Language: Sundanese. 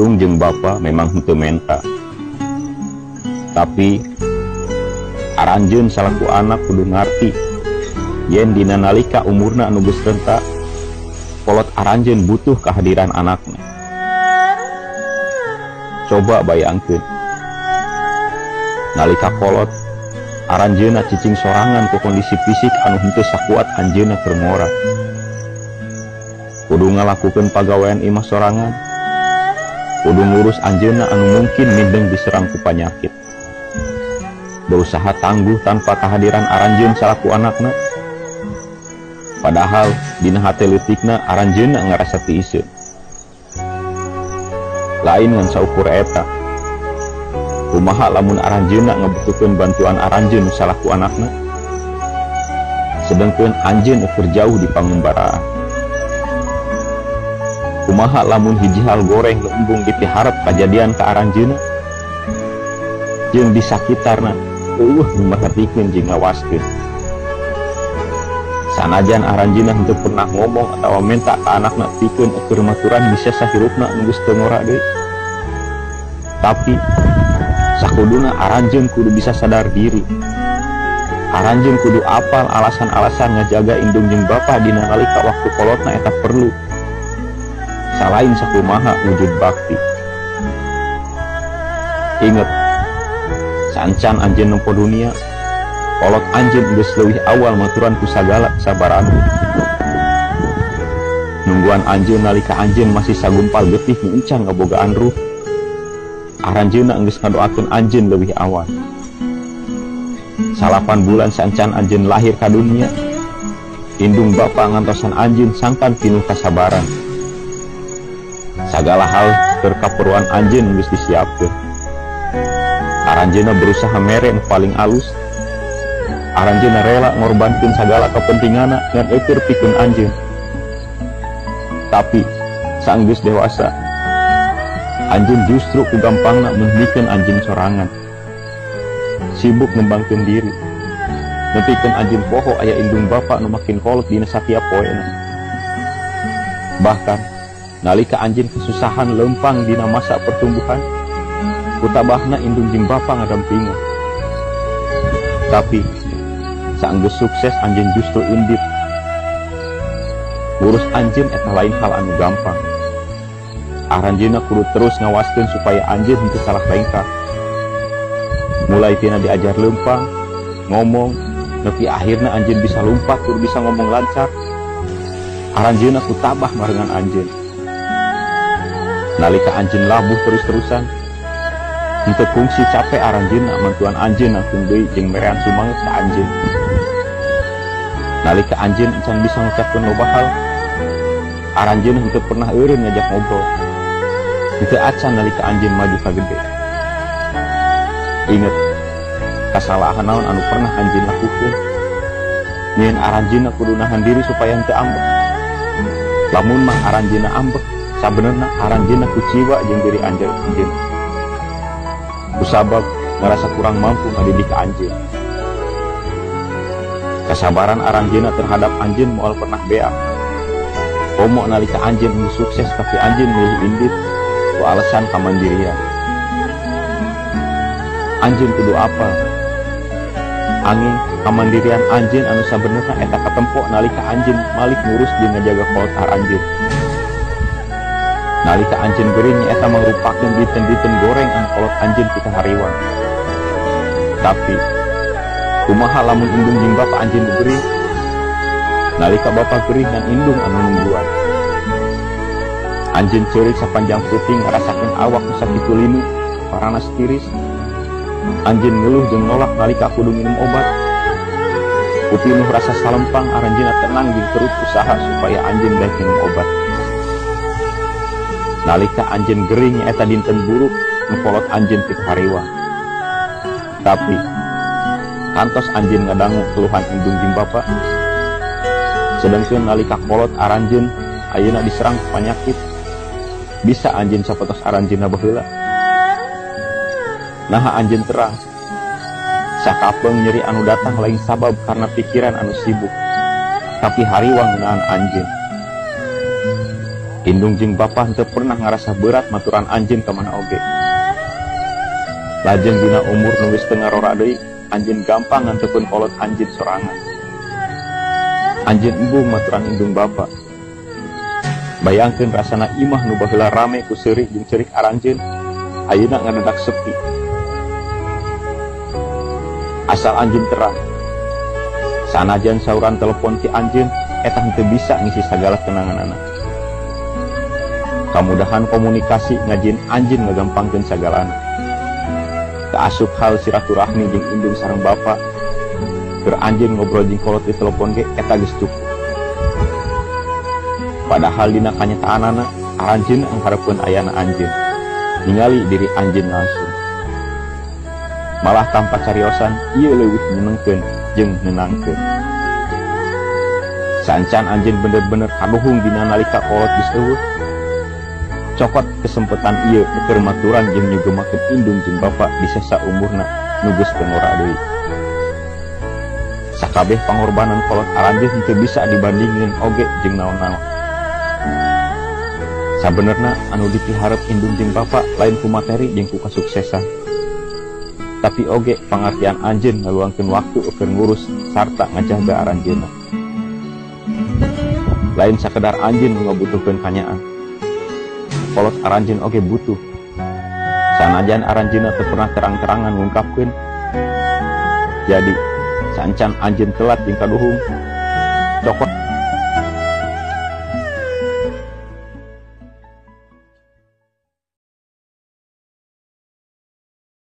Indung jeung bapa memang henteu menta. Tapi aranjeun salaku anak kudu ngarti yen dina nalika umurna anu geus renta, kolot aranjeun butuh kehadiran anakna. Coba bayangkeun nalika kolot aranjeunna cicing sorangan ku kondisi fisik anu henteu sakuat anjeunna keur ngora. Kudu ngalakukeun pagawean imah sorangan, kudu ngurus anjeunna anu mungkin mindeng diserang ku panyakit. Berusaha tangguh tanpa kehadiran aranjeun salaku anakna. Padahal dina hate leutikna aranjeunna ngarasa tiiseun. Lain ngan saukur eta. Kumaha lamun aranjeunna ngabutuhkeun bantuan aranjeun salaku anakna? Sedengkeun anjeun ukur jauh di pangembaraan. Kumaha lamun hiji hal goreng nu embung dipiharep kajadian ka aranjeunna? Jeung di sakitarna eueuh nu merhatikeun jeung ngawaskeun. Sanajan aranjeunna henteu pernah ngomong atawa minta ka anakna pikeun eueuh maturan bisa sahirupna nu geus teu ngora deui. Tapi sakuduna aranjeun kudu bisa sadar diri. Aranjeun kudu apal alasan-alasan ngajaga indung jeung bapa dina nalika waktu kolotna eta perlu. Salain sakumaha wujud bakti. Ingat, sancan anjeun nempo dunia, kolot anjeun geus leuwih awal maturan ku sagala kesabaran. Nungguan anjeun nalika anjeun masih sagumpal getih nu encan ngabogaan ruh. Aranjeunna geus ngadoakeun anjeun leuwih awal. 8 bulan sancan anjeun lahir ka dunia, indung bapa ngantosan anjeun sangkan pinuh kasabaran. Sagala hal keur kaperluan anjeun geus disiapkeun. Aranjeunna berusaha mere nu paling alus. Aranjeunna rela ngorbankeun sagala kepentinganna ngan eueuh pikeun anjeun. Tapi sanggeus dewasa, anjeun justru ku gampangna meunikeun anjeun sorangan. Sibuk ngembangkeun diri. Nepikeun anjeun poho aya indung bapa nu makin kolot dina satiap poena. Bahkan nalika anjeun kesusahan lempang dina masa pertumbuhan, kutabahna indung jeung bapa ngadampingan. Tapi saenggeus sukses anjeun justru indit. Ngurus anjeun eta lain hal anu gampang. Aranjeunna kudu terus ngawaskeun supaya anjeun henteu salah lengkah. Mulai tina diajar lempang, ngomong, nepi akhirna anjeun bisa lumpat kudu bisa ngomong lancar. Aranjeunna kutabah marengan anjeun. Nalika anjeun labuh terus-terusan, henteu kungsi capek aranjeunna mantuan anjeun nangtung deui jeung merean sumanget ka anjeun. Nalika anjeun encan bisa ngucapkeun loba hal, aranjeun henteu pernah eureun ngajak ngobrol. Henteu acan nalika anjeun maju ka gede. Ingat, kasalahan naon anu pernah anjeun lakukeun. Nyieun aranjeunna kudu nahan diri supaya henteu ambek. Lamun mah aranjeunna ambek, sabenerna aranjeunna kuciwa jeung diri anjeun. Kusabab ngerasa kurang mampu ngadidik ka anjeun. Kasabaran aranjeunna terhadap anjeun moal pernah beak. Komo nalika anjeun nu sukses tapi anjeun milih indit ku alasan kamandirian. Anjeun kudu apal angin kamandirian anjeun anu sabenerna eta katempo nalika anjeun malik ngurus jeung ngajaga kolot aranjeun. Nalika anjeun gering eta mangrupakeun dinten-dinten goreng anu kolot anjeun pika hariwang. Tapi kumaha lamun indung jeung bapa anjeun gering? Nalika bapa gering dan indung anu nungguan. Anjeun ceurik sapanjang peuting ngarasakeun awak nu sakitu linu, paranas tiris. Anjeun ngeluh jeung nolak nalika kudu minum obat. Ku pinuh rasa salempang aranjeunna tenang jeung terus usaha supaya anjeun daek minum obat. Nalika anjeun gering eta dinten buruk nu kolot anjeun pikahariwang. Tapi kantos anjeun ngadangu keluhan indung jeung bapa. Sedengkeun nalika kolot aranjeun ayeuna diserang ku panyakit, bisa anjeun sapotos aranjeunna baheula. Naha anjeun terang, sakapeung nyeri anu datang lain sabab karena pikiran anu sibuk, tapi hariwang ngeunaan anjeun. Indung jeung bapa henteu pernah ngarasa berat maturan anjeun ka mana oge. Lajeng dina umur nu geus teu ngarora deui, anjeun gampang ngantepkeun kolot anjeun sorangan. Anjeun embung maturan indung bapa. Bayangkeun rasana imah nu baheula rame ku seurih jeung ceurik aranjeun, ayeuna ngadadak sepi. Asal anjeun terang. Sanajan sauran telepon ti anjeun, eta henteu bisa ngisi sagala kenanganana. Kamudahan komunikasi ngajin anjeun ngagampangkeun sagalana. Kaasup hal silaturahmi jeung indung sareng bapa. Keur anjeun ngobrol jeung kolot di telepon ge eta geus cukup. Padahal dina kanyataanana aranjeun angharepkeun ayana anjeun. Ningali diri anjeun langsung. Malah tanpa cariosan ieu leuwih nyenengkeun jeung nenangkeun. Sancan anjeun bener-bener kaduhung dina nalika kolot geus eueuh. Cokot kesempatan ieu keur maturan jeung nyugemakeun indung jeung bapa di sesa umurna nu geus teu ngora deui. Sakabeh pangorbanan kolot aranjeun henteu bisa dibandingkeun oge jeung naon-naon. Sabenerna anu dipiharep indung jeung bapa lain ku materi jeung ku kasuksesan, tapi oge pangartian anjeun ngaluangkeun waktu keur ngurus sarta ngajaga aranjeunna. Lain sakedar anjeun nu ngabutuhkeun kanyaan, kolot aranjeun oge butuh. Sanajan aranjeunna teu pernah terang-terangan ngungkapkeun. Jadi sancan anjeun telat jeung kaduhung, cokot